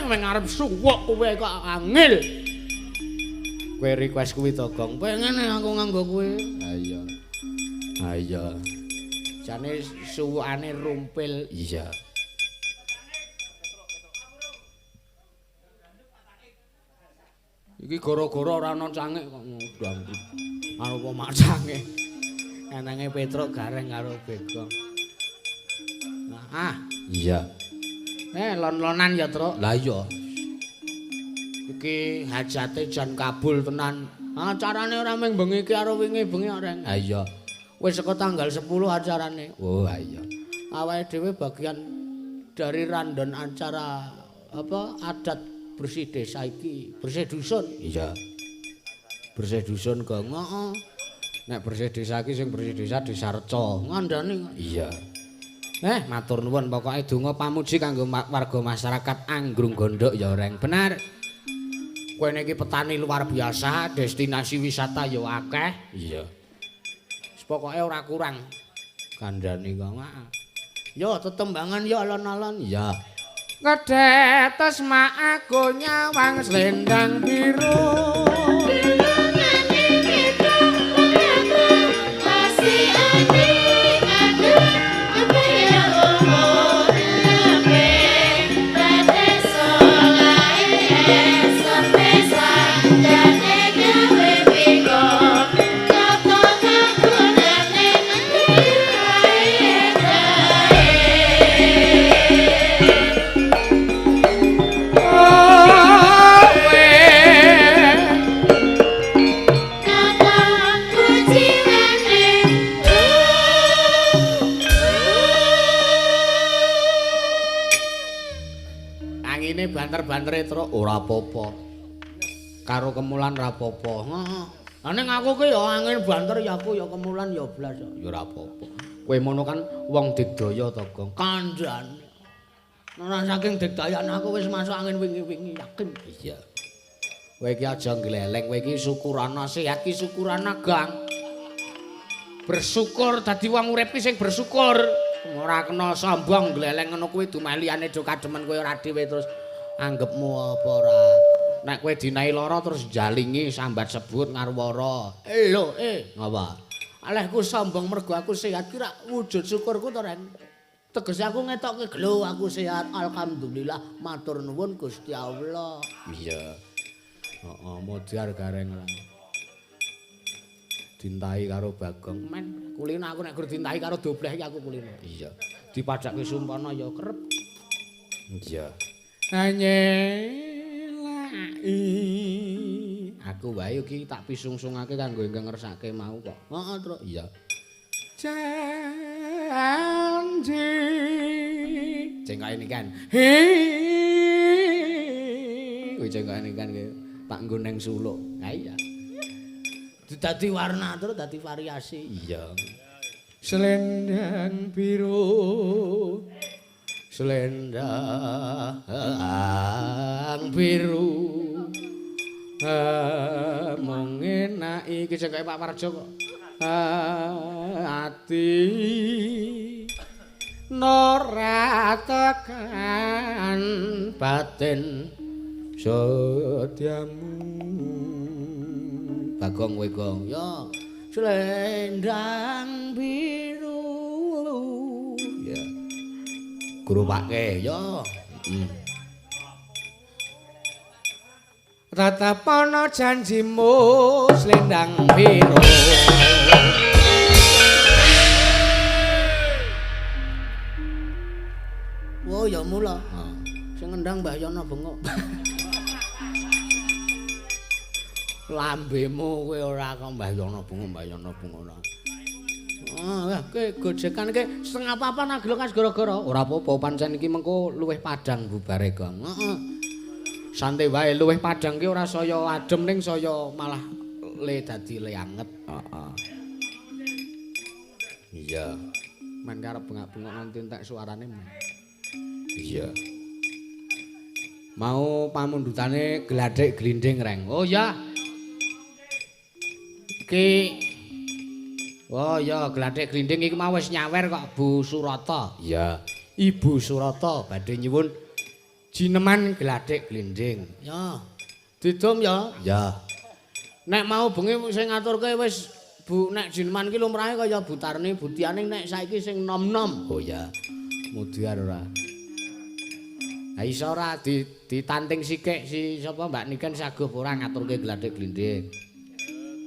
Meng arep suwuk kowe kok angel. Kowe request kuwi to, Gong. Pengen aku nganggo kuwi. Ha iya. Ha iya. Jane suwukane rumpil. Iya. Iki gara-gara ora ana cangik kok ngundang. Arep mak cangik. Enenge Petruk Gareng karo Bagong. Nah, iya. Lon-lonan ya, Truk. Lah iya. Iki hajate jan kabul tenan. Acarane ora mung bengi iki karo wingi bengi kok, Reng. Ha iya. Wis saka tanggal 10 acarane. Oh, ha iya. Awake dhewe bagian dari randon acara apa adat bersih desa iki, bersih dusun. Iya. Bersih dusun, Gong. Heeh. Nek bersih desa iki sing bersih desa Desa Reca. Ngandani. Iya. Matur nuwun pokoke donga pamuji kanggo warga masyarakat Anggrung Gondok ya, Reng. Benar. Kowe niki petani luar biasa, destinasi wisata ya akeh. Iya. Pokoke ora kurang. Kandhani kok. Yo tetembangan yo alon-alon. Iya. Kedetes mak aku nyawang selendang biru. Banter-bantere truk ora apa-apa. Karo kemulan ora apa-apa. Heeh. Lah ning aku ki ya angin banter ya aku ya kemulan ya blas ya ora apa-apa. Kowe mono kan wong digdaya to, Gong. Kandhane. Ora saking digdayan aku wis masuk angin wingi-wingi yakin. Iya. Kowe iki aja ngleleng, kowe iki syukurana sehat ki syukurana, Gang. Bersyukur dadi wong urip ki sing bersyukur. Ora kena sombong ngleleng ngono kuwi dumeliyane do kademen kowe ora dhewe terus anggepmu apa ora. Nek kowe dinahi lara terus jalingi sambat sebut ngarwara. Lho, ngapa? Alehku sombong mergo aku sehat ki rak wujud syukurku to, Ren. Tegese aku ngetokke gelo aku sehat, alhamdulillah, matur nuwun Gusti Allah. Iya. Heeh, modar Gareng lah. Dintahi karo Bagong. Men, kulino aku nek gur dintahi karo dobleh iki aku kulino. Iya. Dipadhakke sumpana ya kerep. Iya. Nyelaki. Aku wae iki tak pisungsungake kanggo ingkang ngersake mau kok. Heeh, Truk. Iya. Janji. Cengkake nikan. Kuwi cengkake nikan tak nggo neng suluk. Ha iya. Dadi warna terus dadi variasi. Iya. Selendang biru. Selendang biru. Mung enaki iki cengkake Pak Parjo kok. Ati ora tekan batin setiamu. Bagong kowe, Gong. Ya, selendang biru. Ya. Grobake ya. Tetepana janjimu selendang biru. Oh ya mula. Sing ngendang Mbah Yono bengok. Lambemu kowe ora kok Mbah Yono bengok, Mbah Yono bengok ora. Ah, kowe gojekan iki setengah papan aglokas gara-gara. Ora apa-apa pancen iki mengko luwih padhang bubare, Gong. Heeh. Santai wae luwih padhang ki ora saya adem ning saya malah le dadi le anget. Heeh. Iya. Men karep bengak-bengok nganti entek suarane. Iya. Mau pamundhutane gladhek glindhing, Reng. Oh ya. Iki oh ya, glathik glinding iki mau wis nyawer kok Bu Surata. Iya. Ibu Surata badhe nyuwun jineman glathik glinding. Ya. Didum ya? Ya. Nek mau bengi sing ngaturke wis Bu, nek jineman ki lumrahe kaya Bu Tarni, Bu Tianing, nek saiki sing nom-nom. Oh ya. Mudiar ora. Ha iso ora ditanting sikik si sapa Mbak Niken saguh ora ngaturke glathik glinding.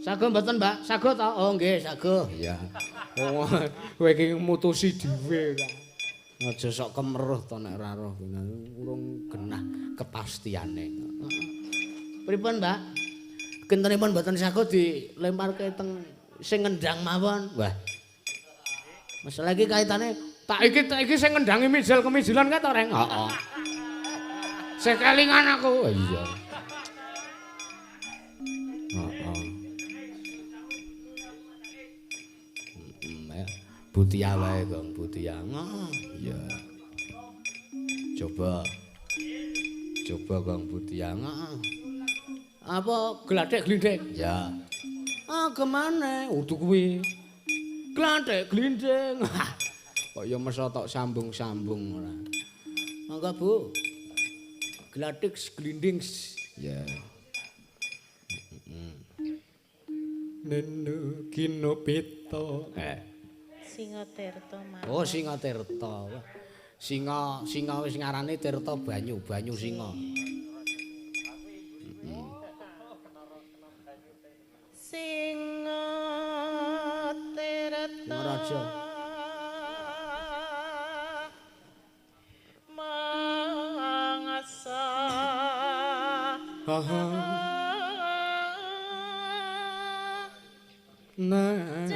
Saguh mboten, Mbak? Saguh ta? Oh nggih, saguh. Iya. Oh, kowe iki mutusi dhewe ta. Aja sok kemeruh to nek ora roh urung genah kepastiane. Pripun, Mbak? Kintenipun mboten saguh dilemparke teng sing ngendang mawon. Wah. Masalah iki kaitane tak iki sing ngendangi mijil kemijilan kae to, Reng? Heeh. Sing kelingan aku. Iya. Heeh. Butia wae, Gong, Butia. Iya. Coba. Coba Gong Butia. Apa glathik glinding? Ya. Ah, kemane? Udu kuwi. Glathik glinding. Kok ya meso tok sambung-sambung ora. Monggo, Bu. Glathik glinding. Ya. Nenu kinopito. Singa Tirta mawon. Oh, Singa Tirta. Singa, singa wis ngarane Tirta banyu, banyu singa. Singa Tirta. Raja. Mangasa. Haha. Nah.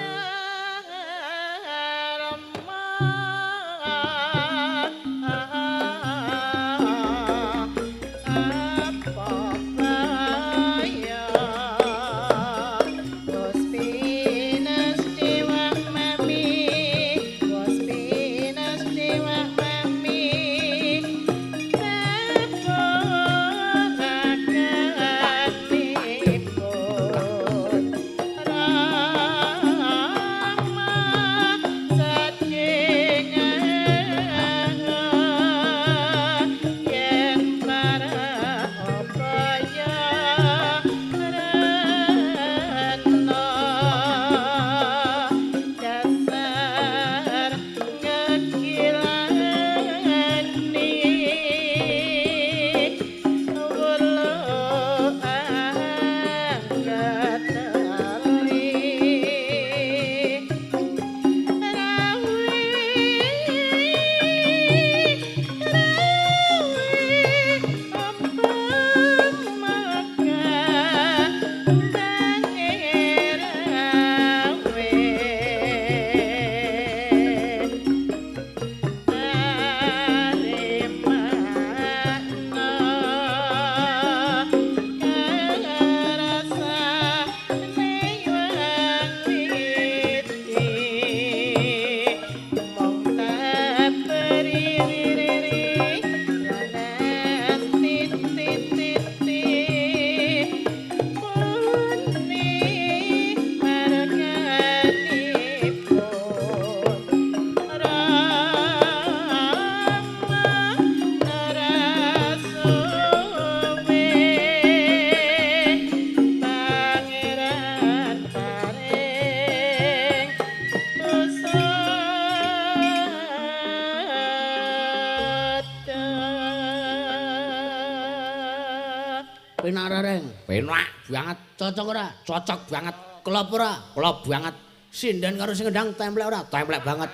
Penak ora, Reng? Penak banget. Cocok ora? Cocok banget. Klop ora? Klop banget. Sinden karo sing ngendang templek ora? Templek banget.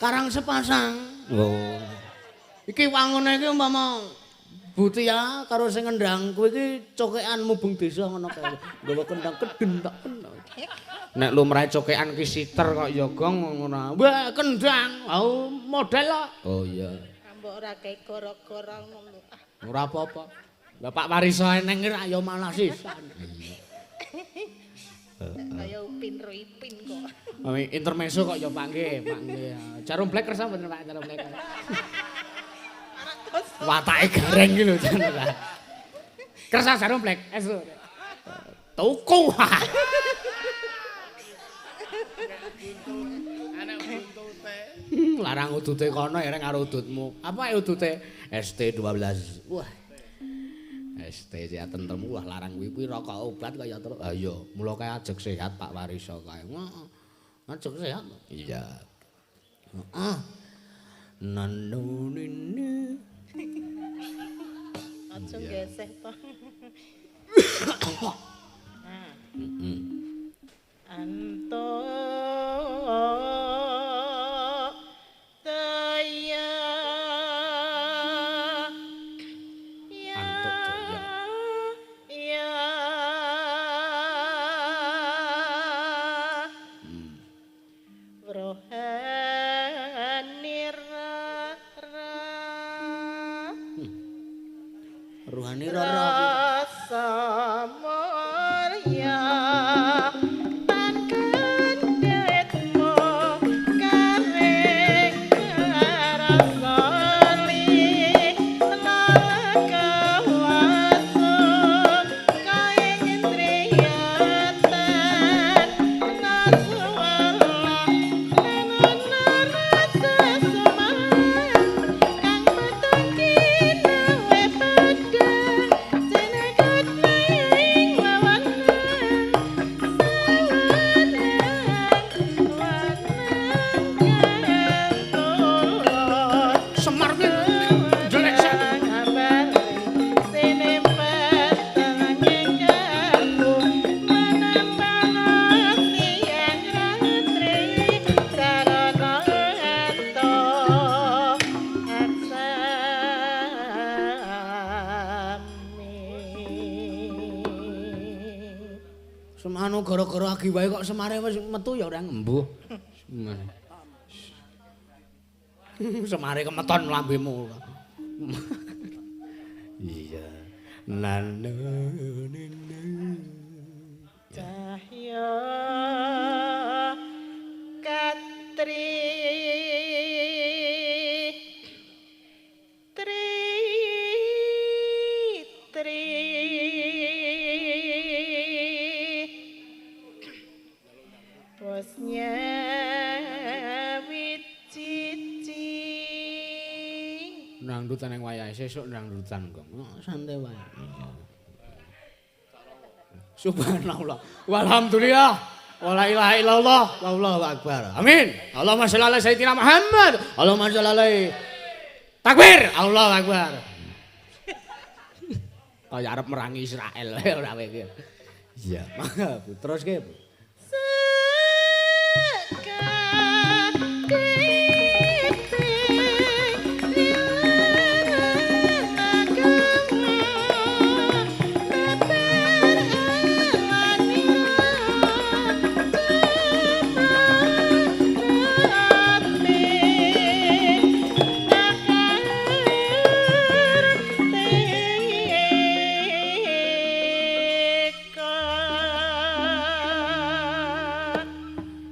Karang sepasang. Oh. Iki wangune iki umpama Butia karo sing ngendang kuwi iki cokekan mubeng desa ngono kae. Nggawa kendang kedentak. Nek lumrahe cokekan ki siter kok ya gong ngono. Wah, kendang. Oh, model kok. Oh iya. Mbok ora kae goro-goro ngono. Ora apa-apa. Lah Pak Wariso eneng ki ya malah sisan. Kaya Upin ro Ipin kok. Intermezzo kok ya Pak nggih, Pak nggih. Jarum black kersa mboten Pak, jarum black. Watake gareng ki lho jan. Kersa jarum black. Estu. Tuku. Anak buntute. Larang udute kono ereng karo udutmu. Apa udute? ST12. Wah. ST sehat tentrem. Wah larang kuwi kuwi rokok obat kaya terus. Ha iya, mula kae ajeg sehat Pak Wariso kae. Heeh. Ajeg sehat. Iya. Heeh. Nanunini. Aja geseh to. Heeh. Anto daya ya Antuk daya. Ya rohani ra ra Ruhani rara. Rasa mulya tan kendhetmu karing rasane lakawasu kaing indriyatan nasuwala tenana rasa suman kang peteng kinawe padhang senegat ing wawanang sawanang wanang kang tulus Semar kuwi jelek sak. Semanu gara-gara agi wae kok Semare wis metu ya ora embuh. Semare kemeton lambemu. Iya. Nanunini. Cahya katri tri tri bosnya wicici Ndangdutan ning wayahe sesuk ndangdutan kok. Santai wae. Iya. Subhanallah. Walhamdulillah. Wala ilaha illallah. Wallahu akbar. Amin. Allahumma sholli ala sayyidina Muhammad. Allahumma sholli alaihi. Takbir. Allahu akbar. Kaya arep merangi Israel ora kowe iki. Iya, mangga Bu. Terus ki, Bu.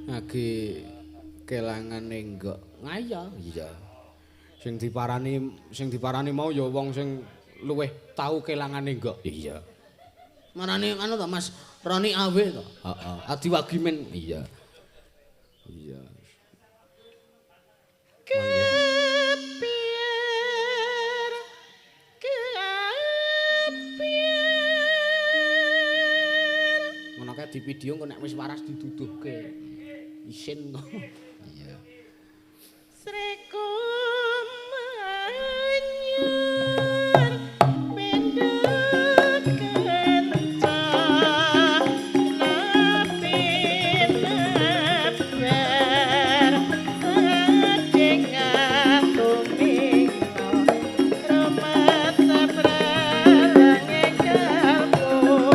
Lagi kelangan nenggok. Ngaya. Iya. Sing diparani mau ya wong sing luwih tau kelangan nenggok. Iya. Marani anu to Mas Roni Awe to? Heeh. Adi Wagimin. Iya. Iya. Kepir, kepir. Ngono kae di video engko nek wis waras diduduhke. Isin kok. Iya. Sreku manyar pendek kencana pineber sajengan tuminggo rumat sapralenge kalbu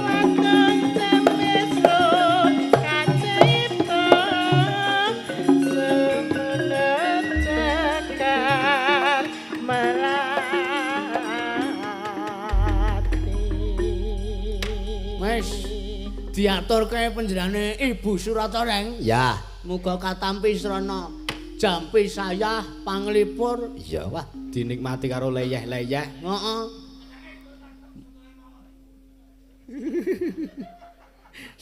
waton cemesro kacipta semelet cekar melati. Wis diaturke panjenengane Ibu Surata Reng. Ya, muga katampi srana jampi sayah panglipur. Iya, wah dinikmati karo leyeh-leyeh. Heeh.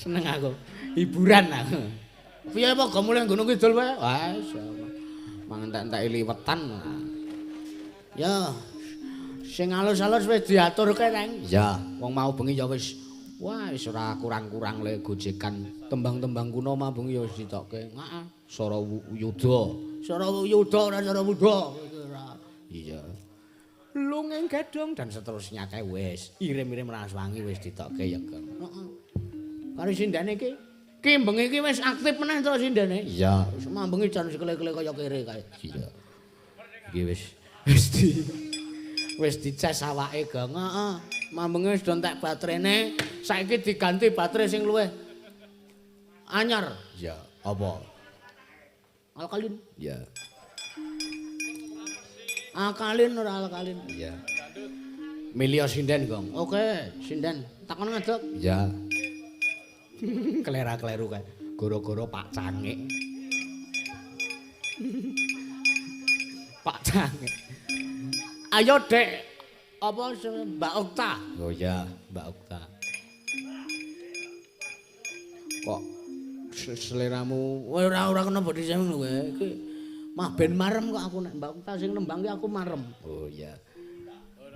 Seneng aku. Hiburan aku. Piye apa go mulih Gunung Kidul wae? Wah, mangan entek-enteki liwetan. Ya. Sing alus-alus wis diaturke, Reng. Ya, wong mau bengi ya wis wah wis ora kurang-kurang le gojekan tembang-tembang kuno mau bengi ya wis ditokke. Heeh, Sara Yuda. Sara Yuda ora Sara Wuda. Iya. Lungeng gedhong dan seterusnya kae wis. Irim-irim raswangi wis ditokke ya, Kang. Heeh. Karo sindene iki. Ki bengi iki wis aktif meneh to sindene. Iya, wis mambengi jan sekele-kele kaya kere kae. Iya. Iki wis wis di wis dicas awake, Gong. Heeh. Mambengi wis do entek baterene, saiki diganti batere sing luwih anyar. Iya, apa? Alkalin. Iya. Alkalin ora alkalin. Iya. Milih sinden, Gong. Oke, sinden. Takon ngadeg. Iya. Kelera-kleru kae. Goro-goro Pak Cangik. Pak Cangik. Ayo, Dek. Apa Mbak Okta? Oh iya, Mbak Okta. Kok seleramu ora ora kena body shaming lho kowe. Iki mah ben marem kok aku nek Mbak Okta sing nembang ki aku marem. Oh iya.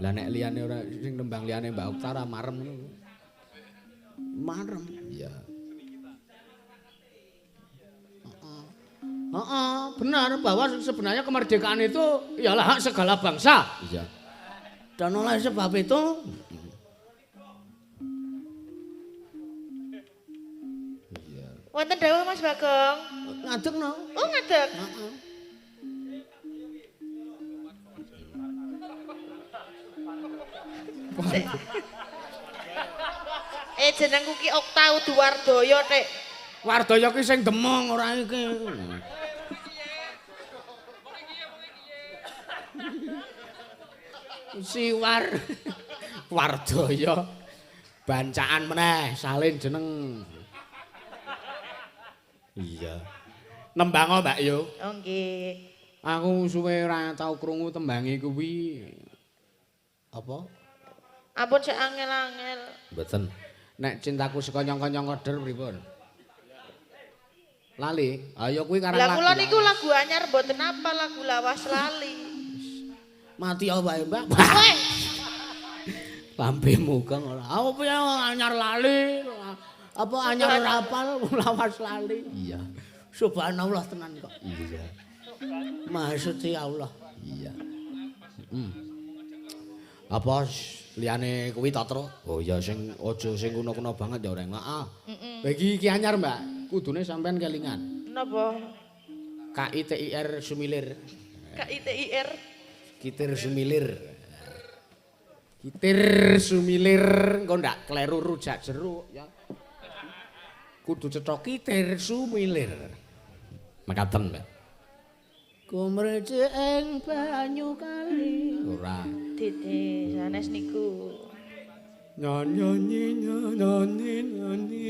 Lah nek liyane ora sing nembang liyane Mbak Okta ora marem ngono. Marem. Iya. Heeh. Heeh, benar bahwa sebenarnya kemerdekaan itu ialah hak segala bangsa. Iya. Dan oleh sebab itu iya. Wonten dawuh Mas Bagong. Ngadeg no. Oh, ngadeg. Heeh. Jenengku ki Okta udu Wardaya, Dik. Wardaya ki sing demong ora iki. Siwar Wardaya bancaan meneh salin jeneng. Iya. Nembang Mbak yo. Oh nggih. Aku suwe ora tau krungu tembange kuwi. Apa? Ampun sik angel-angel. Mboten. Nek cintaku saka nyangka-nyangka der pripun? Lali. Ayo kuwi karang Lah lagu. kula niku lagu anyar mboten apa lagu lawas lali. Mati wae, Mbak. Weh, Lambemu kang ora. Apa piye anyar lali? Apa anyar ora hafal lawas lali? Iya. Subhanallah tenan kok. Iya. Maha suci Allah. Iya. Heeh. Apa liyane kuwi ta, Tru? Oh iya sing aja sing kuno-kuno banget ya, Reng. Heeh. Heeh. Iki iki anyar, Mbak. Kudune sampean kelingan. Napa? KITIR Sumilir. KITIR. Kitir Sumilir. Kitir Sumilir engko ndak kleru rujak jeruk ya. Kudu cetha Kitir Sumilir. Mekaten, Mbak. Kumrece ing banyu kali. Ora. Dede sanes niku. Nyanyi nyanyi nyanyi nyanyi.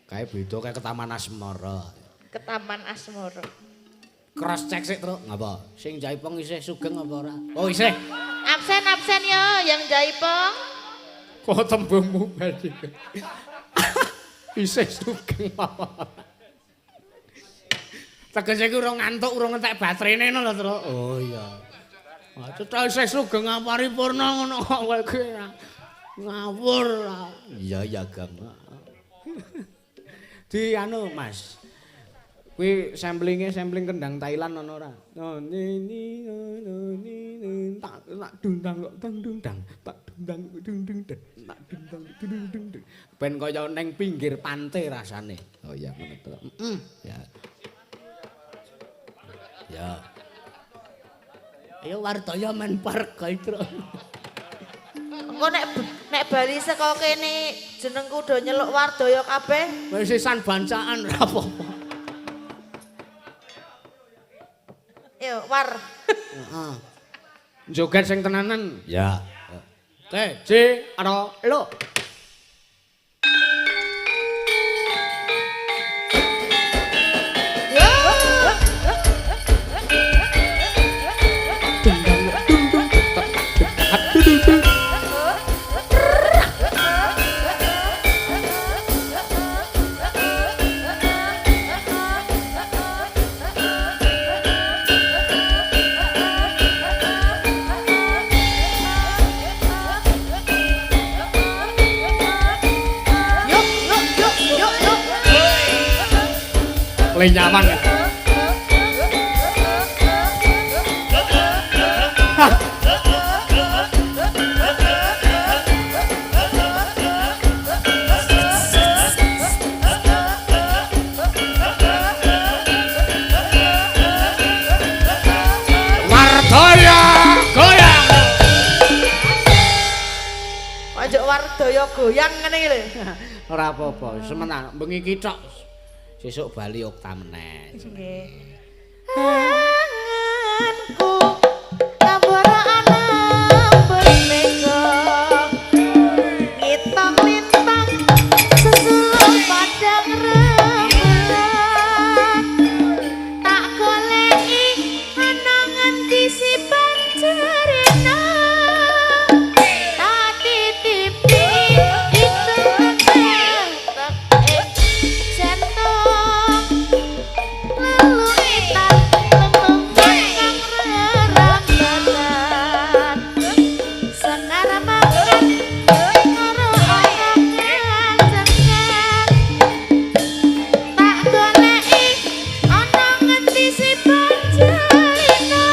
Kae beda kae ke Taman Asmara. Ke Taman Asmara. Cross check sik, Truk. Ngapa? Sing jaipong isih sugeng apa ora? Oh, isih. Absen absen yo yang jaipong. Kok tembungmu badi. Isih sugeng apa ora? Tegese iki urung ngantuk, urung entek baterene ngono lho, Truk. Oh iya. Wah, cetha isih sugeng paripurna ngono kok kowe iki ngawur. Iya, iya, Gang. Di anu, Mas. Kuwi samplinge sampling kendang Thailand ana ora? Ni ni ni ni tak tak dundang kok dang dundang tak dundang dung dung tak dundang dung dung dung. Ben kaya ning pinggir pantai rasane. Oh iya ngono to. Heeh. Ya. Ya. Ayo Wardaya men park kae, Truk. Engko nek bali saka kene jenengku do nyeluk Wardaya kabeh. Wis sisan bancaan ora apa-apa. Yo war. Heeh. Joget sing tenanan. Ya. Oke, J ro lo. Le nyawang. Wardaya goyang. Ojo Wardaya goyang ngene iki lho. Ora apa-apa, semenan bengi iki tok. Sesuk bali okta meneh. Nggih. Anganku ngambara ana mega. Ngitong lintang sesuluk padang rembulan. Tak goleki ana ngendi si pancerena. Tak titipi itu tek ing jantung. Leluitan lempengan kang rerambatan. Sekar makan karo ana kanjengan. Tak goleki ana ngendi si pancerena.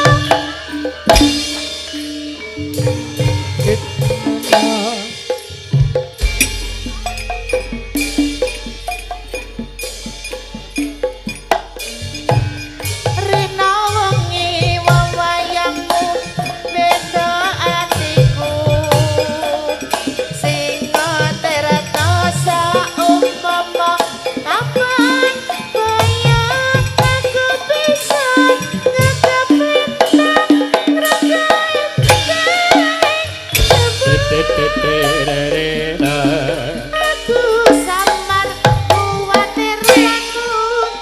Rina wengi wewayangmu beda atiku. Singa tirta saumpama kapan kaya aku bisa ngegap lintang ngragain. Aku samar kuwatir aku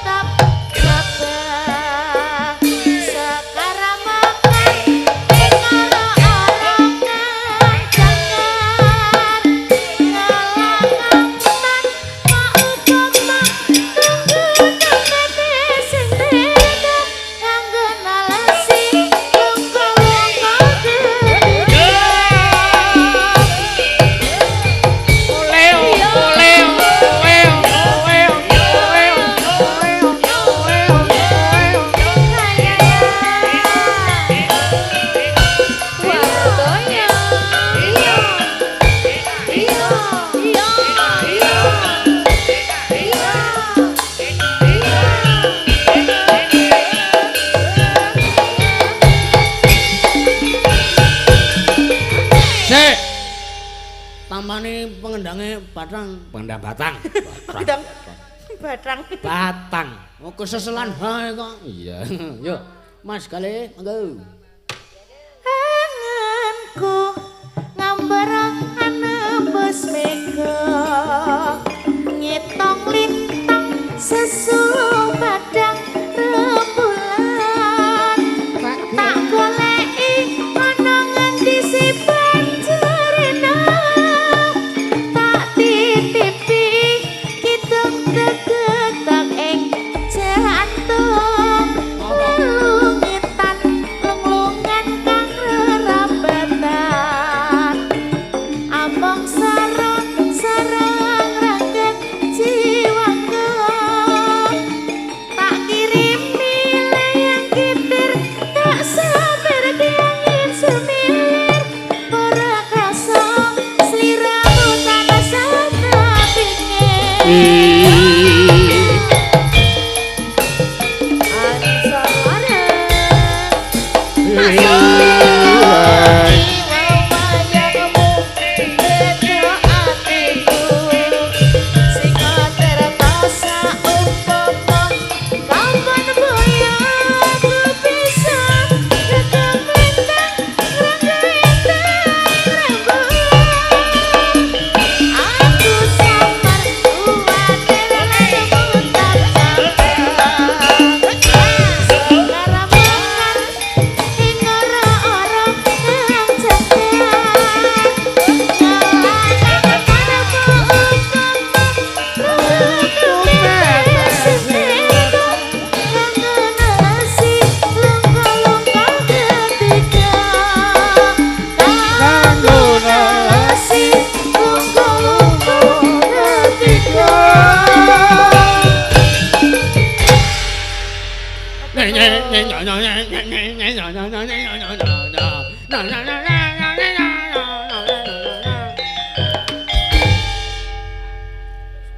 tak rebah. Sekarang makan ing ora kanjangan. Ngalangan tanpa upama tunggu tempete sing beda kanggo nalasi lungguh-lungguh gedhe. Oleo, oleo, oleo, oleo, oleo, oleo, oleo, oleo. Wardaya. Iya. Iya. Iya. Iya. Iya. Sik. Tampane pengendange Batang, pengendang Batang. Batang. Batang. Batang. Oh, keseselan hae kok. Iya. Yo, Mas Gale, monggo. Anganku ngambara anembus mega. Ngitong lintang sesuluh padang rembulan. Tak goleki ana ngendi si pancerena. Tak titipi kidung tegetak ing jantung. Lelungitan lunglungan kang rerambatan. Among sarang sarang rangkep jiwaku. Tak kirimi layang kitir, tak sabar diangin semilir. Ora krasa sliramu tansah pingin. Ansara. Aku samar kuwatir.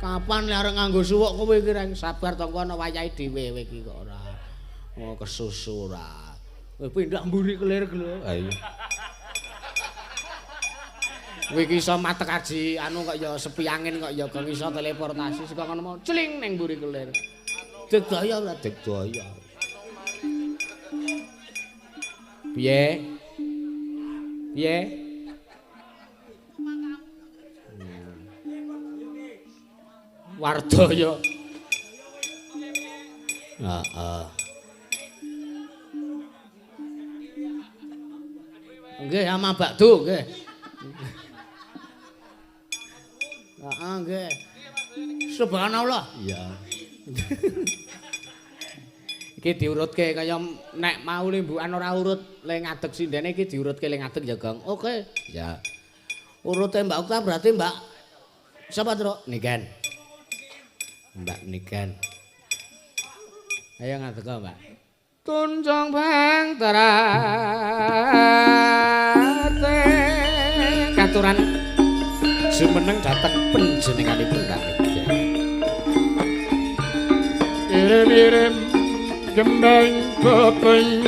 Kapan le arep nganggo suwuk kowe iki Reng? Sabar to engko ana wayahe dhewe kowe iki kok ora. Oh kesusu ora. Kowe pindah mburi kelir lho. Ha iya. Kowe iki iso matek aji anu kok ya sepi angin kok ya gak iso teleportasi saka ngono mau cling ning mburi kelir. Digdaya ora digdaya. Piye? Piye? Wardaya. Heeh. Nggih, ama bakdo nggih. Heeh, nggih. Subhanallah. Iya. Iki diurutke kaya nek mau limbukan ora urut le ngadeg sindene iki diurutke le ngadeg ya, Gong. Oke. Ya. Urute Mbak Okta berarti Mbak sapa, Truk? Niken. Mbak Niken. Ayo ngadeg Mbak. Tunjung bang terate katuran jumeneng dhateng panjenenganipun Mbak Niken. Irim-irim gembeng bebeng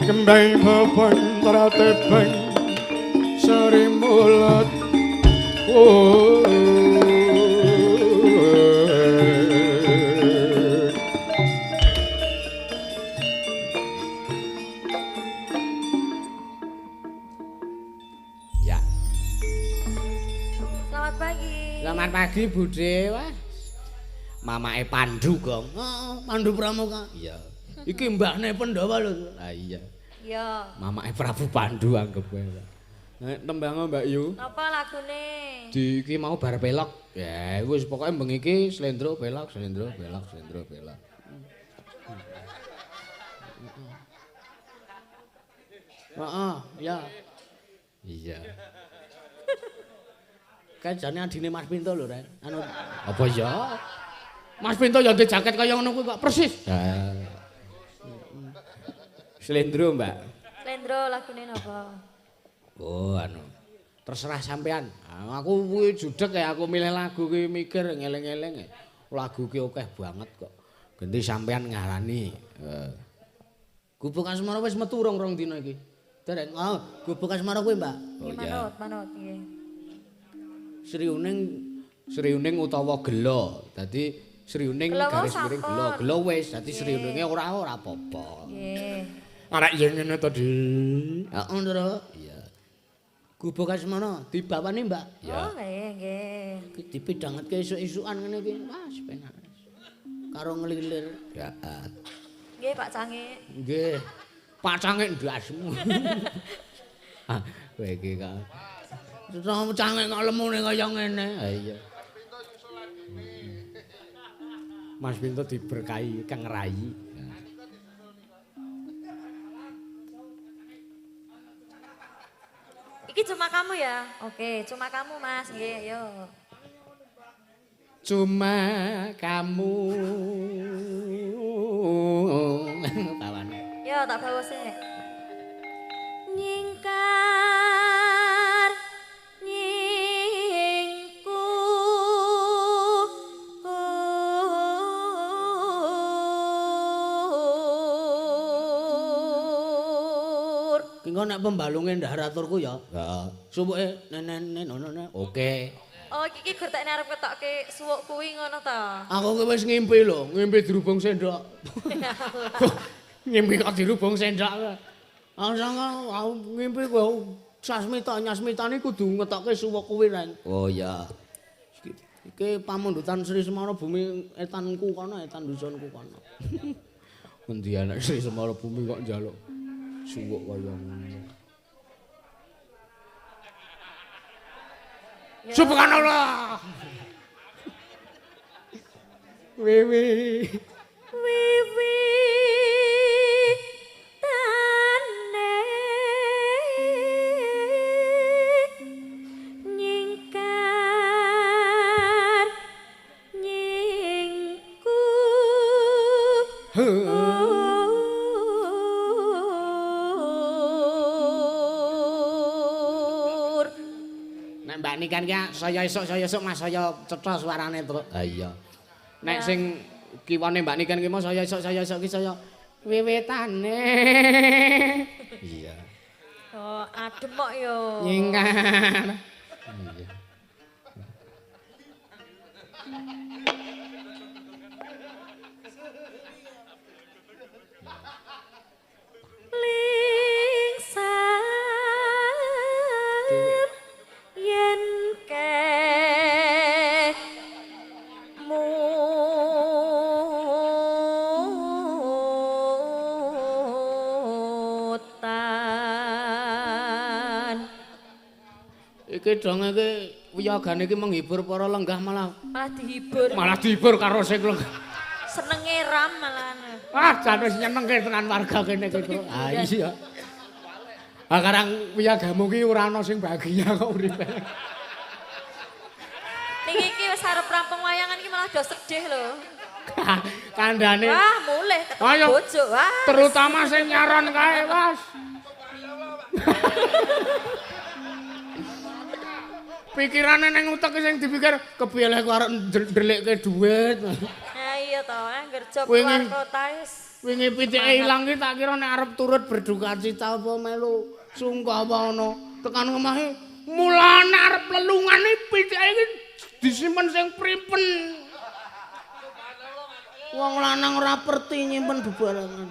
gembeng bebeng terate beng seri mulut. Oh. Ya. Selamat pagi. Selamat pagi Bude. Wah. Mamake Pandu, Gong. Heeh, Pandu Pramuka. Iya. Iki mbahne Pandhawa lho. Lah iya. Iya. Mamake Prabu Pandu anggep wae. Nek tembang Mbak Yu. Napa lagune? Di iki mau bar pelok. Ya wis pokoke bengi iki slendro pelok, slendro pelok, slendro pelok. Heeh, ya. Iya. Kae jane adine Mas Pinto lho, Ren. Anu apa ya? Mas Pinto ya ndek jaket kaya ngono kuwi kok persis. Ha. Slendro, Mbak. Slendro lagune napa? Oh, anu. Terserah sampean. Aku kuwi judeg ya aku milih lagu kuwi mikir ngeleng-eleng. Lagu ki akeh banget kok. Genti sampean ngarani. Heeh. Gubuk Asmara wis metu rong-rong dina iki. Dereng. Oh, Gubuk Asmara kuwi, Mbak. Oh iya. Manut, manut nggih. Sriuning, Sriuning utawa gela. Dadi Sriuning garis miring gela. Gela wis, dadi Sriuninge ora ora apa-apa. Nggih. Arek yen ngene to, Dik. Heeh, Ndra. Iya. Gubuk Asmara dibawani, Mbak. Oh, nggih, nggih. Iki dipidhangetke esuk-esukan ngene iki. Wah, penak. Karo ngelilir. Ya. Nggih, Pak Cangik. Nggih. Pak Cangik ndasmu. Ah, kowe iki kok. Cangik kok lemune kaya ngene. Ha iya. Mas Pinto diberkahi Kang Rai. Iki cuma kamu ya? Oke, cuma kamu Mas. Nggih, ayo. Cuma kamu. Bawane. Yo, tak bawa sik. Nyingkar nyingku. Ki engko nek pembalunge ndah aturku ya. Heeh. Suwuke nenen nono. Oke. Oh, iki gur tekne arep ketokke suwuk kuwi ngono ta. Aku ki wis ngimpi lho, ngimpi dirubung sendok. Ngimpi kok dirubung sendok. Aku ngimpi kowe sasmita nyasmitane kudu ngetokke suwuk kuwi, Ren. Oh iya. Iki pamundutan Sri Semara Bumi etanku kono, etan dusunku kono. Endi anak Sri Semara Bumi kok njaluk suwuk kaya ngono. Subhanallah. Wiwi. Wiwi tane nyingkar nyingku. Nek Mbak Niken ki saya esuk Mas saya cetha suarane, Truk. Ha iya. Nek sing kiwane Mbak Niken ki mau saya esuk ki saya wiwitane. Iya. Oh, adem kok yo. Nyingkar. Iya. Lingsar yen kemutan. Iki dong iki wiyogane iki menghibur para lenggah malah Malah dihibur. malah dihibur karo sing lenggah. Senenge ram malahan. Ah, jan wis nyenengke tenan warga kene iki, Bro. Ah iya. Ah karang wiyagamu ki ora ana sing bahagia kok uripe. Niki iki wis arep rampung wayangan iki malah do sedih lho. Kandhane. Wah, mulih ketemu Ayo. bojo. Wah. Terutama sing nyaron kae, Mas. Pikirane ning utek sing dipikir kepiye lek arep ndelikke dhuwit. Nah iya to, angger job Wingi- keluar kota wis. Wingi pitike ilang ki tak kira nek arep turut berduka cita apa melu sungkawa ana. Tekan omahe mulane arep lelungane pitike iki disimpen sing pripen. Wong lanang ora perti nyimpen bebarengan.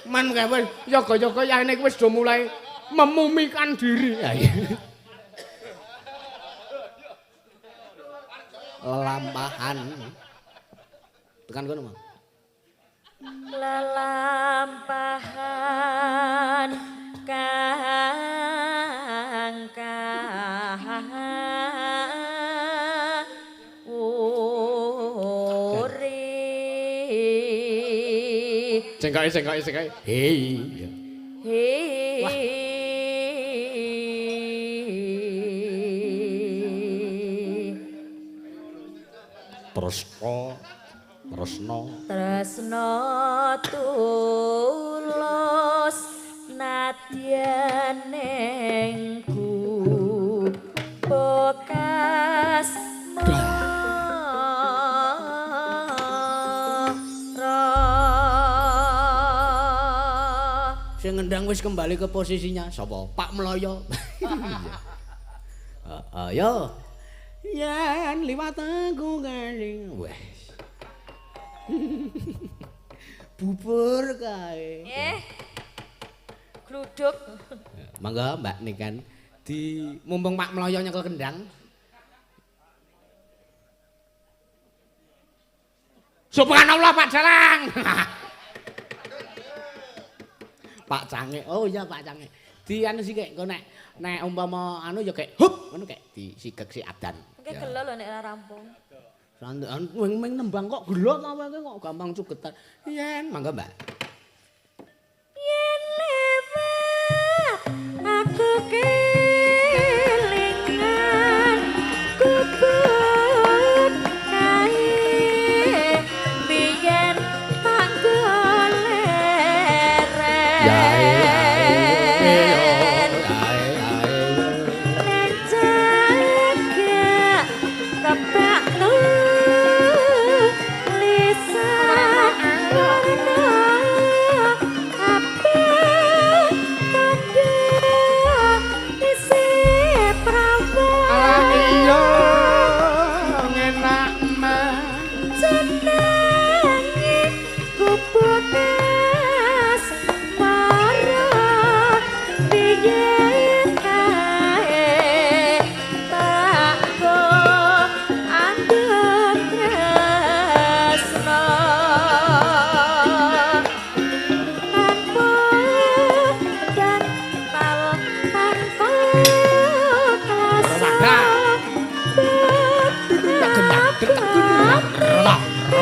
Man kae wis yoga-yoga yahene wis do mulai memumikan diri. Ya, iya. Lelampahan. Tekan kono, Mang. Lelampahan kang kawuri. Cengkoke, cengkoke, cengkoke. Hei. Hei. Tresna, tresna. Tresna tulus nadyan ning bekas mara. Sing ngendang wis kembali ke posisinya. Sapa? Pak Mloyo. Iya. Heeh, yo. Yen liwat aku keling. Wes. Bubur kae. Gluduk. Mangga Mbak Niken di mumpung Pak Mloyo nyekel kendang. Subhanallah Pak Jalang. Pak Cange. Oh iya Pak Cange. Di anu sih kek engko nek nek umpama anu ya kek hup ngono kek disigek si adan. Engke gelo lho nek ora rampung. Sandekan wing nembang kok gelo ta kowe kok gampang cugetan. Yen mangga Mbak. Yen lewat aku kelingan kubur kae biyen tak goleren. Neng jaga kebak tulisan warna abang tanda isih prawan. Iya ngenak mah. Jenenge kubukas mara biyen kae tak go andhep tresno tanpa bantal tanpa klasa.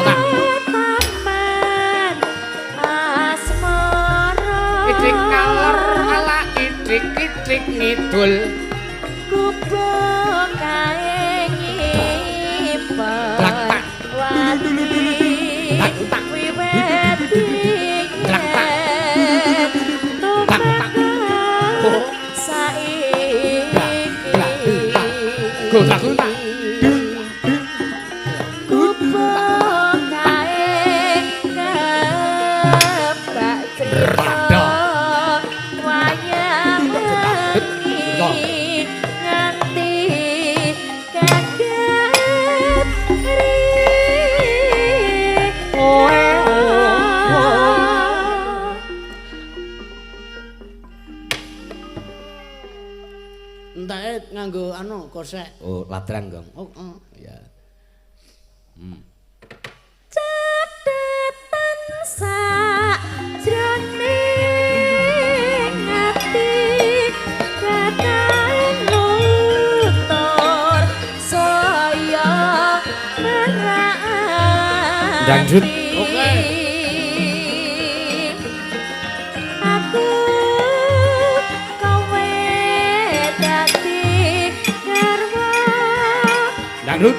Taman asmara. Idik ngalor ala idik-idik ngidul. Gubuk kae nyimpen Blak tak. wati Blak tak. wiwit Blak tak. biyen Blak tak. tumeka Oh. saiki. Nganggo anu kosek. Oh, ladrang, Gong. Oh, oh ya. Catetan sak jroning ati katan nutur saya merati. Dangdut. Oke. Aku kowe dadi garwa. Dangdut.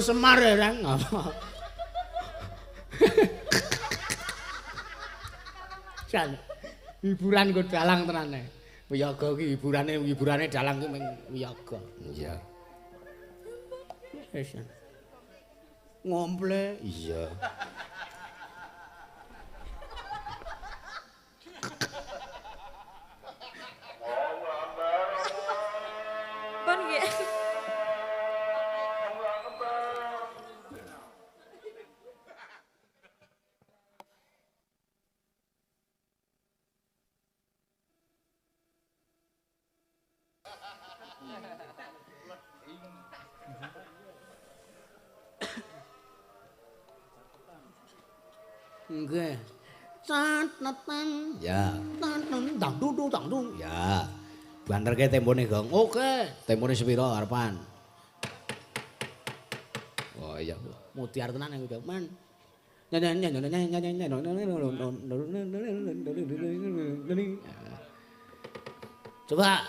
Semar ya Rang apa? Jan hiburan nggo dalang tenane. Wiyaga iki hiburane dalang ki ming wiyaga. Iya. Wis. Ngomple. Iya. Pon nggih. Nggih. Ya. Ya. Banterke tempone, Gong. Oke. Tempone sepiro arepan? Oh iya, mutiar tenan aku, Gong. Man. Coba.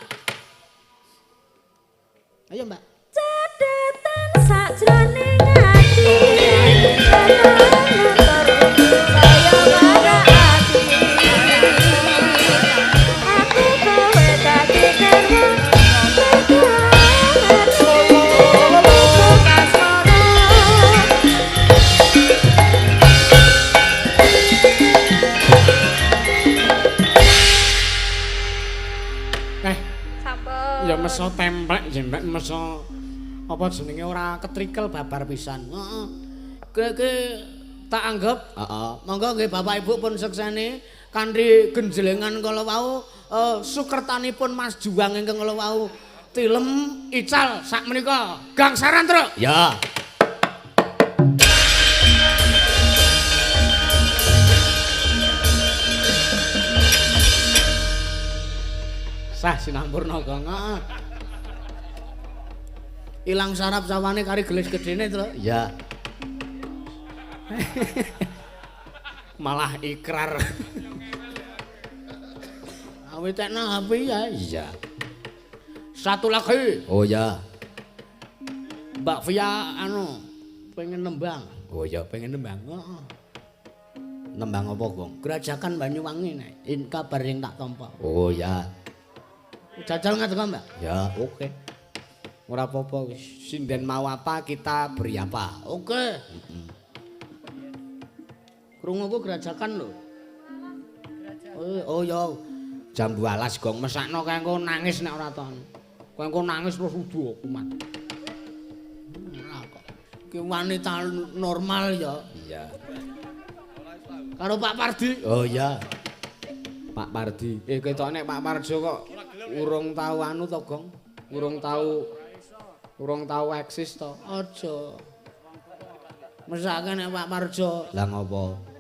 Ayo, Mbak. Catetan sakjroning ati. Ya meso templek jembek meso apa jenenge ora ketrikel babar pisan. Heeh. Kowe iki Tak anggap. Heeh. Monggo nggih Bapak Ibu pun sekseni kanthi genjlengan kala wau sukertanipun Mas Juang ingkang kala wau tilem ical sak menika. Gangsaran, Truk. Ya. Sah sinampurna, Gong. Heeh. Ilang sarap sawane kari gelis gedene, Truk. Ya. Malah ikrar. Awit tekno HP ya. Iya. Satu lagi. Oh ya. Mbak Via anu pengen nembang. Oh ya, pengen nembang. Heeh. Nembang apa, Gong? Grajagan Banyuwangi nek in kabar yang tak tampa. Oh ya. Jajal ngadeg, Mbak? Ya, oke. Ora apa-apa wis. Sinden mau apa kita beri apa. Oke. Heeh. Krunguku grajagan lho. Oh, oh ya. Jambu alas Gong mesakno kae engko nangis nek ora ton. Kowe engko nangis terus udu kumat. Ora kok. Ki wanita normal ya. Iya. Karo Pak Pardi. Oh iya. Pak Pardi. Ketok nek Pak Parjo kok urung tau anu to, Gong. Urung tau eksis to. Aja. Mesake nek Pak Parjo. Lah ngopo?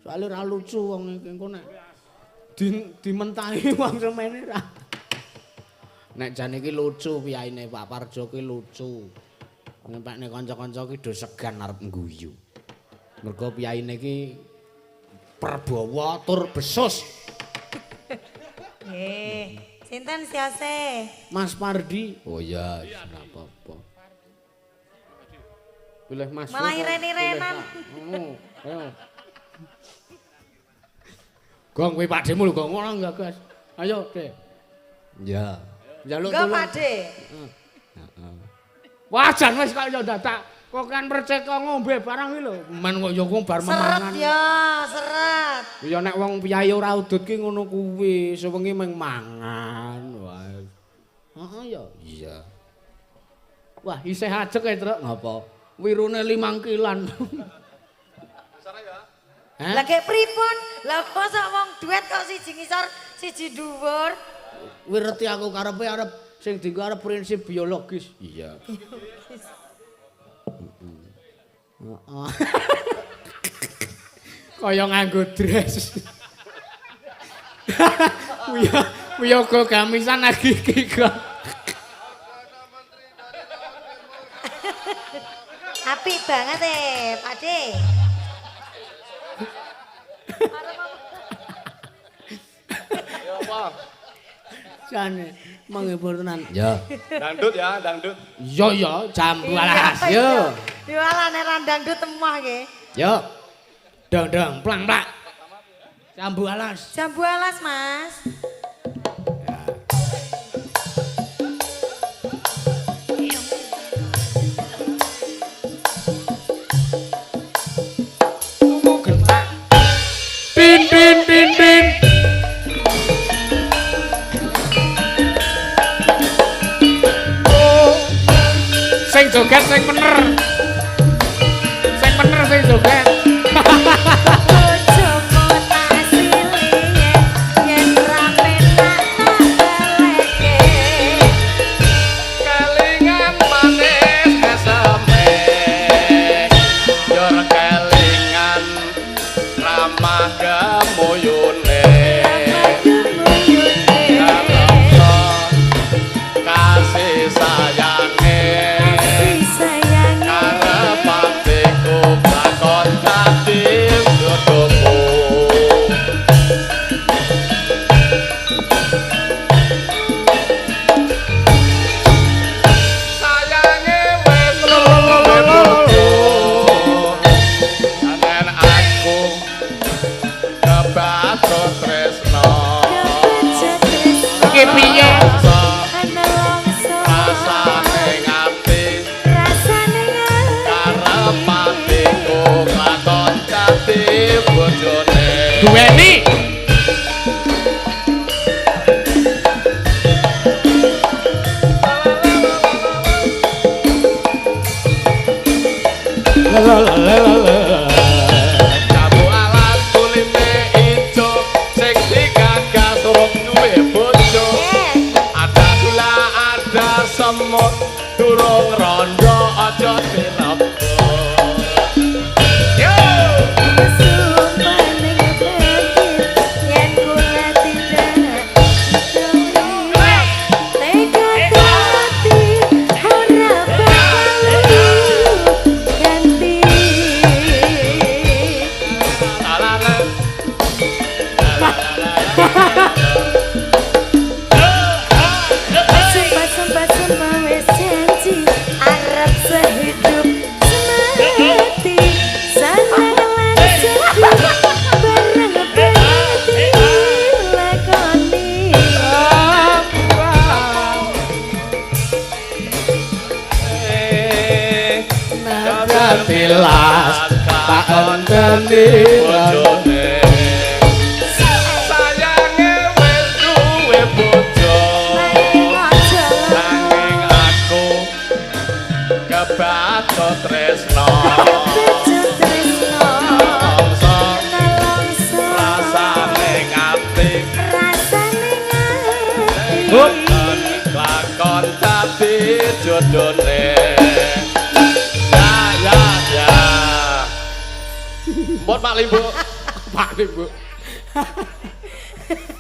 Soale ora lucu wong iki engko nek dimentahi wong semene ra. Nek jane iki lucu piyaine Pak Parjo ki lucu. Ngempekne kanca-kanca ki do segan arep ngguyu. Mergo piyaine iki perbawa tur besus. Nggih. Sinten siase? Mas Pardi. Oh iya, ora apa-apa. Pilih Mas. Malah iren-irenan. Ayo. Gong kuwi Pakdemu lho, Gong. Ora gagas. Ayo, Dek. Iya. Njaluk tulung. Nggo, Pakde. Heeh. Wah, jan wis kok ya dadak kok kan percek kok ngombe barang iki lho. Men kok ya wong bar memangan. Seret ya, seret. Ya nek wong piyayi ora udut ki ngono kuwi, sewengi mung mangan wae. Heeh ya. Iya. Wah, isih ajeg e, Truk. Ngapa? Wirune 5 kilan. Lah gek pripun? Lah mosok wong duet kok siji ngisor, siji dhuwur. Wireti aku karepe arep sing dienggo arep prinsip biologis. Iya. Heeh. Kaya nganggo dress. Wiyaga gamisan lagi iki kok. Apik banget Pak De. Ya apa? Jane menghibur tenan. Ya. Dangdut ya, dangdut. Iya ya, jambu alas yo. Yo alane ra dangdut temah nggih. Yo. Dang-dang plang-plak. Jambu alas. Jambu alas, Mas. Din din din din. Oh. Sing joget sing bener. Sing bener sing joget. Kelingan manis eseme. Yor kelingan ramah gemuyune. Kasih sayange. Karep atiku bakon dadi jodohku. Sayange wis bojo. Anen aku Dikandani bojone. Sayange wis duwe bojo, nanging aku kebacut tresno. Rasane ngati, lakon dadi jodone. Ya ya ya. Mpun Pak Limbuk. Pak Limbuk.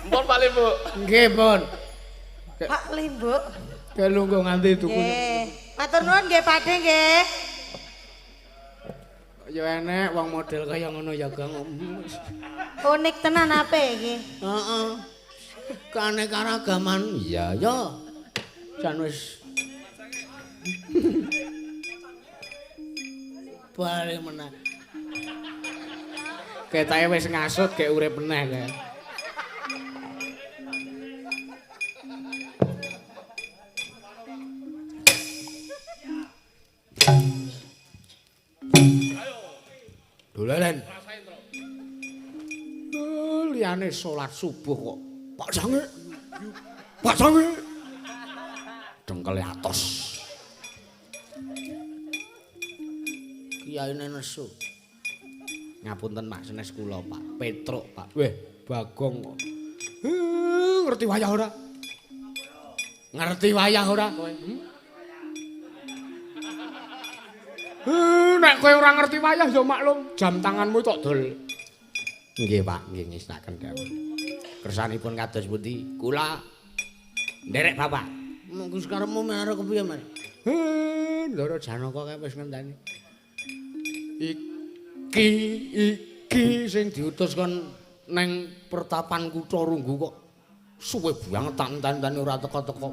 Mpun Pak Limbuk. Nggih, Pun. Pak Limbuk. Kae lungguh nganti tuku. Nggih. Matur nuwun nggih Pakde nggih. Ya enek wong model kaya ngono ya, Gang. Unik tenan ape iki. Heeh. Keanekaragaman. Iya ya. Jan wis bali meneh. Ketake wis ngasut gek urip meneh kae. Dolelen. Liyane salat subuh kok. Pak Sange. Pak Sange. Dengkele atos. Kiyaine nesu. Ngapunten Pak senes kula Pak Petruk Pak. Weh, Bagong kok. Ngerti wayah ora? Ngerti wayah ora kowe? Nek kowe ora ngerti wayah ya maklum, jam tanganmu tok dol. Nggih Pak, nggih ngestaken dawuh. Kersanipun kados pundi? Kula nderek Bapak. Monggo sekaremu marang kepiye, Mas? Ndara Janaka kae wis ngenteni. Iki sing diutus kon neng pertapan kutha Runggu kok suwe banget tak enteni ora teka-teka.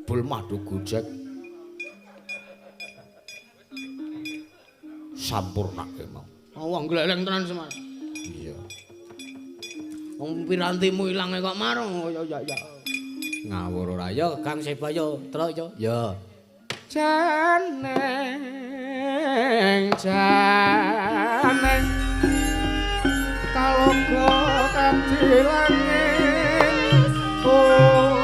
Bul madu gojek. Sampurnake mau. Oh, wong gleleng tenan Semar. Iya. Wong pirantimu ilange kok marung. Ya ya ya. Ngawur ora ya Kang Sebaya, Truk ya. Ya. Janeng janeng kaloga kanthi langit. Oh.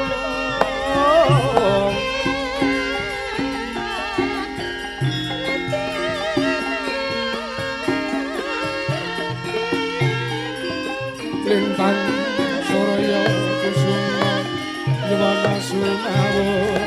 Lintang surya kusuma yuwana sumawur.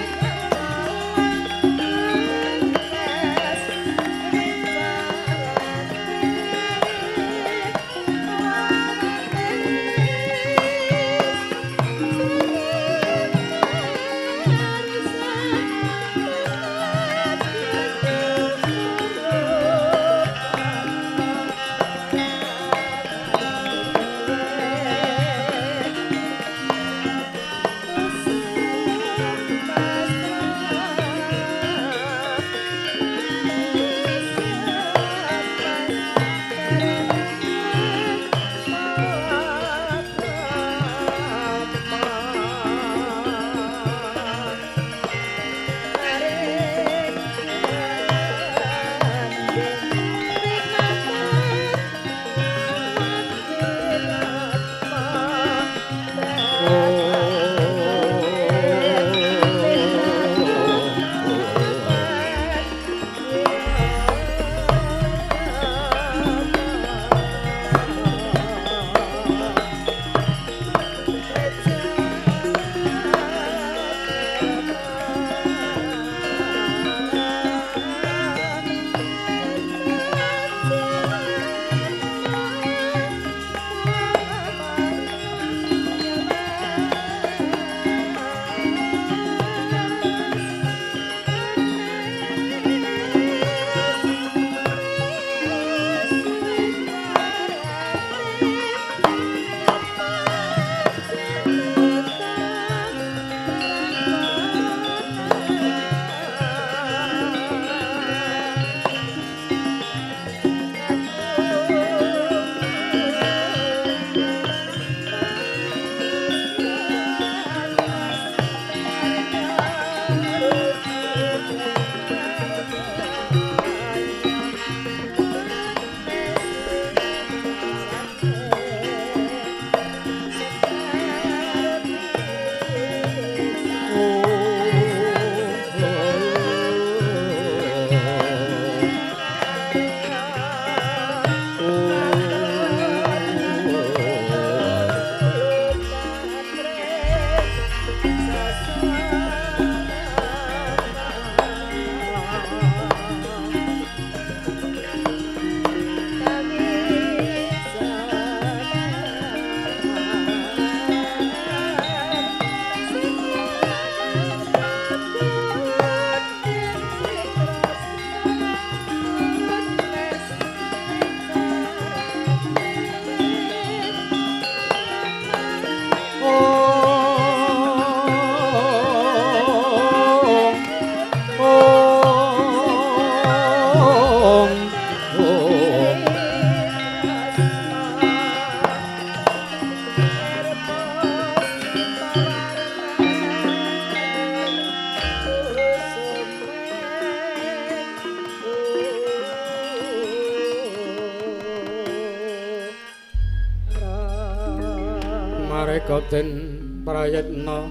Nalika den prayitna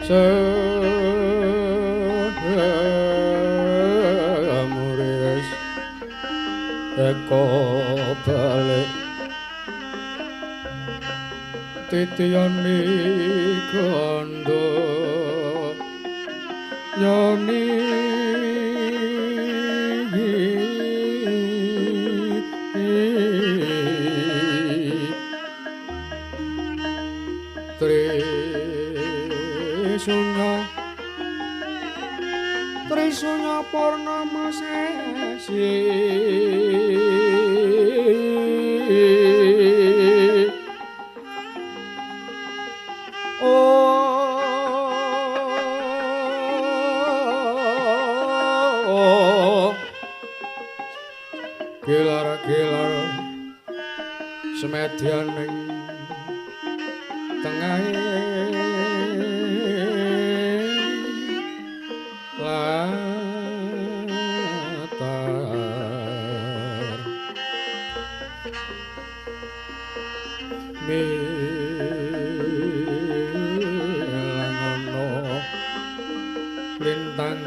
semuris eko balik titiyani kandha yoni Trisunya Trisunya Purnama sesi Oh Gelar-gelar semedyan ing tengahe latar milangono lintang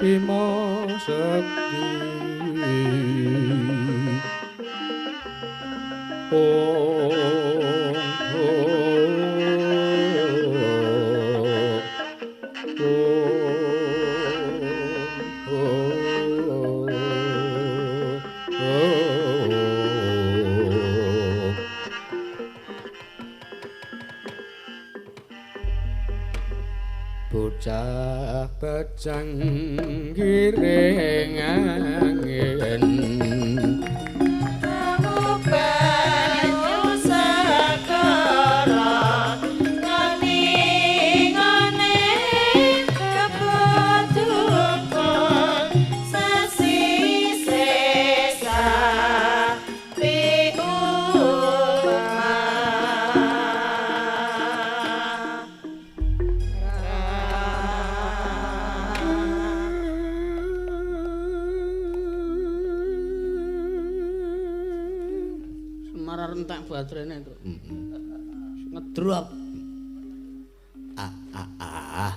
Bima Sakti Om Bocah bajang giring angin banyu segara ngene-ngene kebetulan sesi sesa Semar entek baterene to. Ngedrop. Ah ah ah.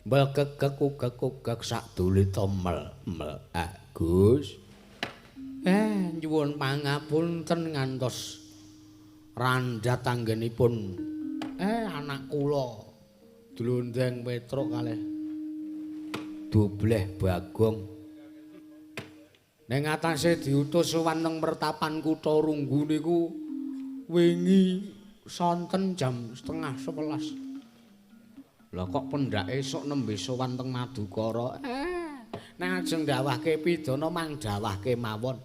Mbelkekek ugek-ugek sak dulita mel mel Agus. Nyuwun pangapunten ngantos randhat anggenipun anak kula Dlondeng Petruk kalih Dubleh Bagong. Ning atase diutus sowan teng mertapan kutha Runggu niku wingi sonten jam 10:30. Lah kok pendak esuk nembe sowan teng Madukara. Nek ajeng dawahke pidana mang dawahke mawon.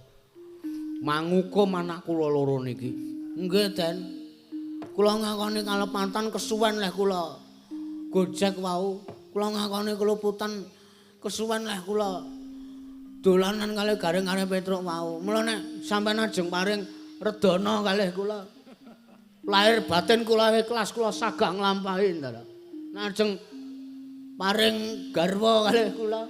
Mangukum anak kula loro niki. Nggih, Den. Kula ngakoni kalepatan kesuwen leh kula. Gojek wau, kula ngakoni keluputan kesuwen leh kula. Dolanan kalih Gareng kalih Petruk wau. Mula nek sampeyan ajeng paring redana kalih kula. Lahir batin kula ikhlas kula sagah nglampahi ndara. Nek ajeng paring garwa kalih kula.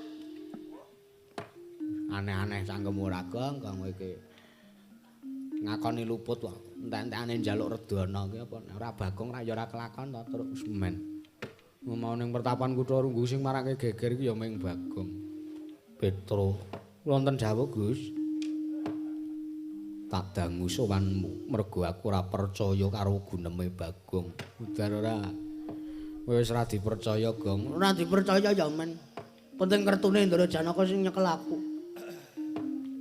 Aneh-aneh cangkem ora Gong, Gong kowe iki. Ngakoni luput wae. Entek-entekane njaluk redana ki apa ora Bagong ra ya ora kelakon to terus men. Mau ning pertapan kutha Runggu sing marake geger iki ya ming Bagong. Petro, wonten dawuh Gus. Tak dangu sowanmu mergo aku ora percaya karo guneme Bagong. Udan ora. Wis ora dipercaya, Gong. Ora dipercaya ya men. Penting kertune Ndara Janaka sing nyekel aku.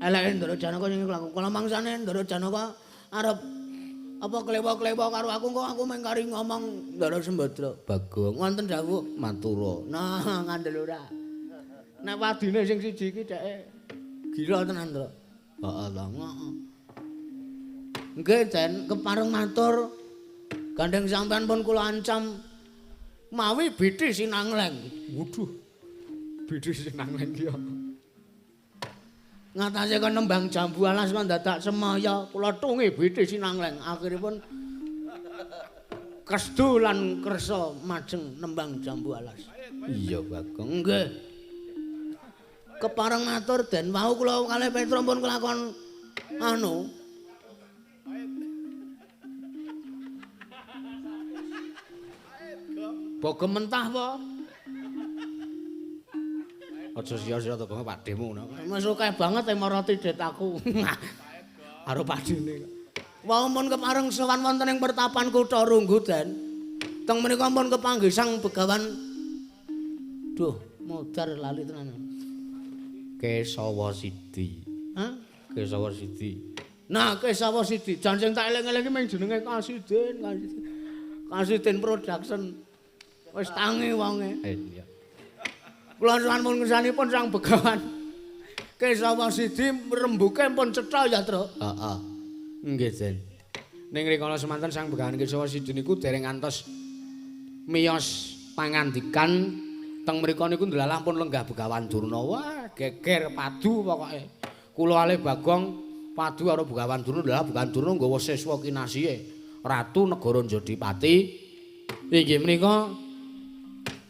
Eleke Ndara Janaka sing nyekel aku. Kala mangsane Ndara Janaka arep apa klewa-klewa karo aku kok aku mung kari ngomong Ndara Sembadra. Bagong, wonten dawuh matura. Nah, ngandel ora. Nek wadine sing siji iki dheke gila tenan, Ndra. Heeh ta. Nggih, Den, kepareng matur. Gandeng sampean pun kula ancam mawi bidhi sinangleng. Waduh. Bidhi sinangleng ki apa? Ngatasé kon nembang jambu alas kon dadak semaya, kula tungi bidhi sinangleng. Akhiripun kesdu lan kersa majeng nembang jambu alas. Iya, Bagong. Nggih. Kepareng matur Den wau kula kalih Petro pun kelakon anu Bogem mentah apa? Aja sia-sia to Gong Pakdemu ngono. Wis akeh banget marati det aku. Karo Pakdene. Wau mun kepareng sowan wonten ing pertapan Kutha Runggu, Den. Teng menika pun kepanggih Sang Begawan. Duh, modar lali tenan. Kesawa Sidi. Hah? Kesawa Sidi. Nah, Kesawa Sidi. Jan sing tak eling-eling iki mung jenenge Kasidin, Kasidin. Kasidin Production. Wis tangi wonge. Iya. Kula suwun pun ngersanipun Sang Begawan Kesawa Sidi rembuke pun cetha ya, Truk. Heeh. Nggih, Den. Ning rikala semanten Sang Begawan Kesawa Sidi niku dereng ngantos miyos pangandikan teng mriku niku ndelalah pun lenggah Begawan Durna. Wah, geger padu pokoke. Kula alih Bagong padu karo Begawan Durna, ndelalah Begawan Durna nggawa siswa kinasihe Ratu Negara Jodipati. Inggih menika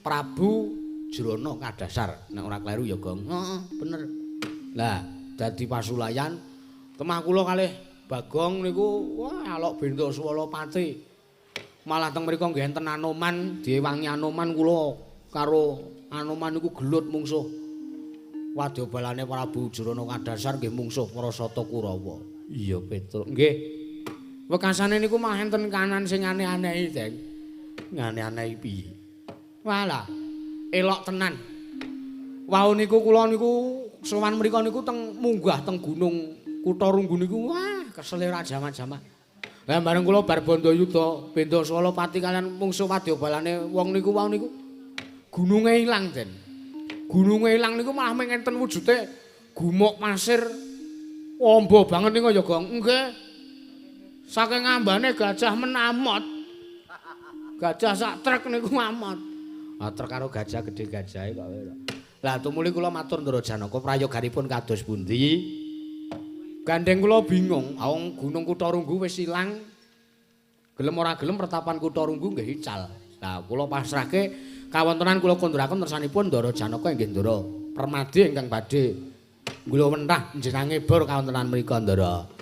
Prabu Jrana Kadasar, nek ora kleru ya, Gong. Heeh, bener. Lah, dadi pasulayan temah kula kalih Bagong niku wah alok benda swala pati. Malah teng mriku nggih enten Anoman, diewangi Anoman kula karo Anoman niku gelut mungsuh. Wadyabalane Prabu Jrana Kadasar nggih mungsuh para Sata Kurawa. Iya, Petruk. Nggih. Wekasane niku malah enten kanan sing aneh-aneh, Deng. Aneh-aneh piye? Walah. Elok tenan. Wau niku kula niku sowan mriku niku teng munggah teng gunung Kutha Runggu niku wah kesele ora jaman-jaman. Lah bareng kula bar Bandayuda benda swala pati kalian mungsuh wadyabalane wong niku wau niku gununge ilang, Den. Gununge ilang niku malah mung enten wujude gumuk pasir amba banget niku ya, Gong. Nggih. Saking ambane gajah menamot. Gajah sak trek niku amot. Ah trek karo gajah gedhe gajahe kok. Lah tumuli kula matur Ndara Janaka prayoganipun kados pundi? Gandeng kula bingung, wong Gunung Kutha Runggu wis ilang. Gelem ora gelem pertapan Kutha Runggu nggih ical. Lah kula pasrahke kawontenan kula konduraken tersanipun Ndara Janaka inggih Ndara Permadi ingkang badhe kula wentah njenengan bor kawontenan mriku Ndara.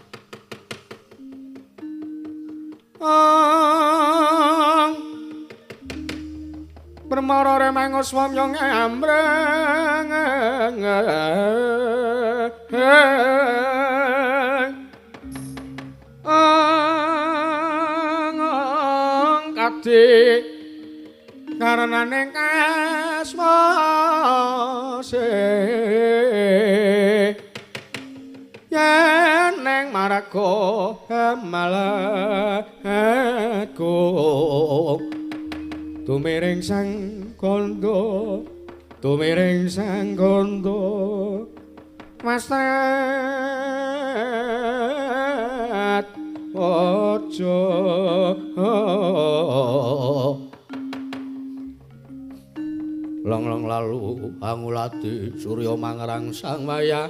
Permara remeng swamya ngamreng kadi karenane kasmase yen neng marga malaku tumiring sang kandha, tumiring sang kandha wastrat aja. Long-long lalu angulati surya mangrang sang wayah.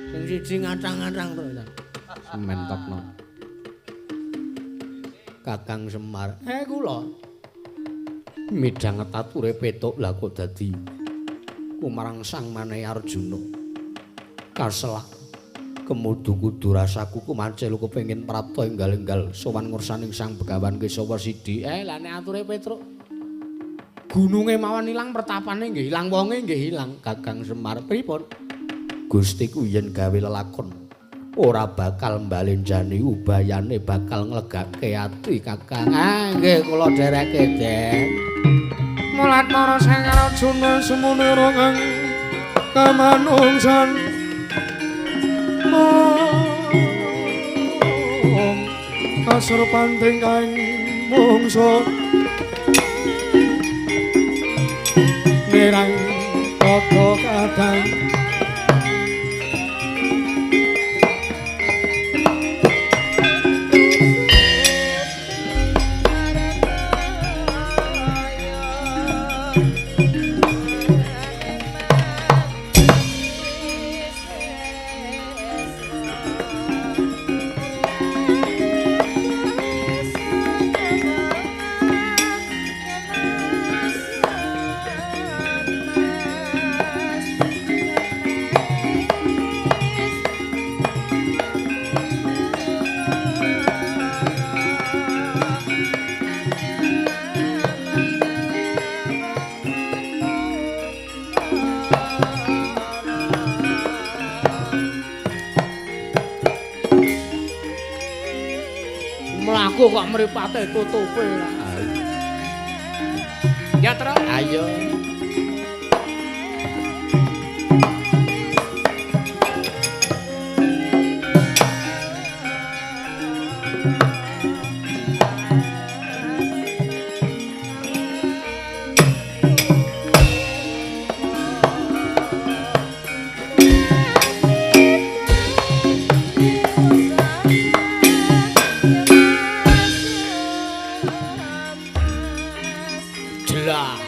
Sing siji ngatang-ngatang to. Mentokno. Kakang Semar, kula midhanget ature petuk lah kok dadi kumarangsang maneh Arjuna. Kaselak kemudu-kudu rasaku kumancil kepengin prapta enggal-enggal sowan ngursaning Sang Begawan Kesawa Sidi. Lah nek ature Petruk gununge mawon ilang, pertapane nggih ilang, wonge nggih ilang. Kakang Semar pripun? Gustiku yen gawe lelakon ora bakal mbalenjani ubayane bakal nglegake ati Kakang. Ah nggih kula dhereke, Den. Mulat mara Sang Arjuna semune rong kamanungsan. Mung kaserpan tingkang mungsa nirang tata kadang. Mbuh kok mripate tutupe. Ya, Tru. Ayo. Jelah.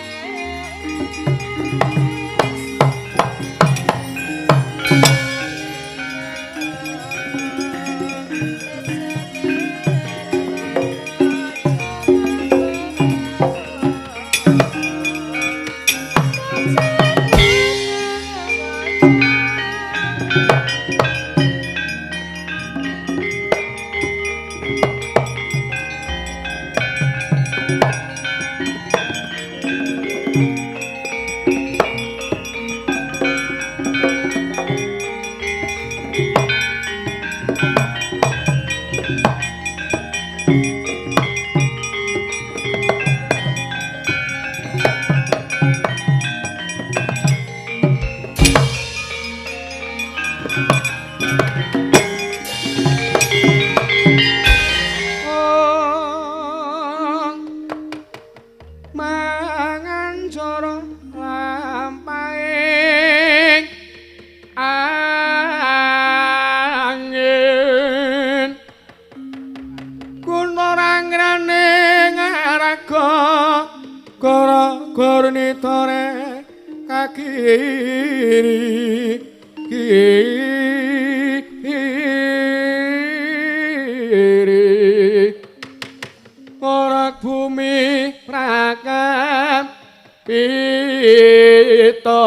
Mangan cara lampahing angin kunorangrane ngaraga gara gornitore kakiri kiri korak bumi prakam pita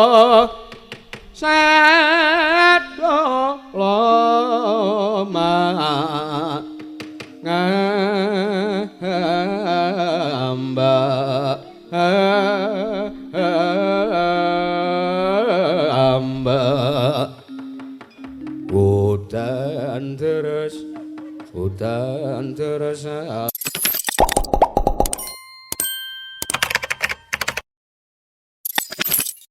sado loma ngamba amba udan terus udan terus.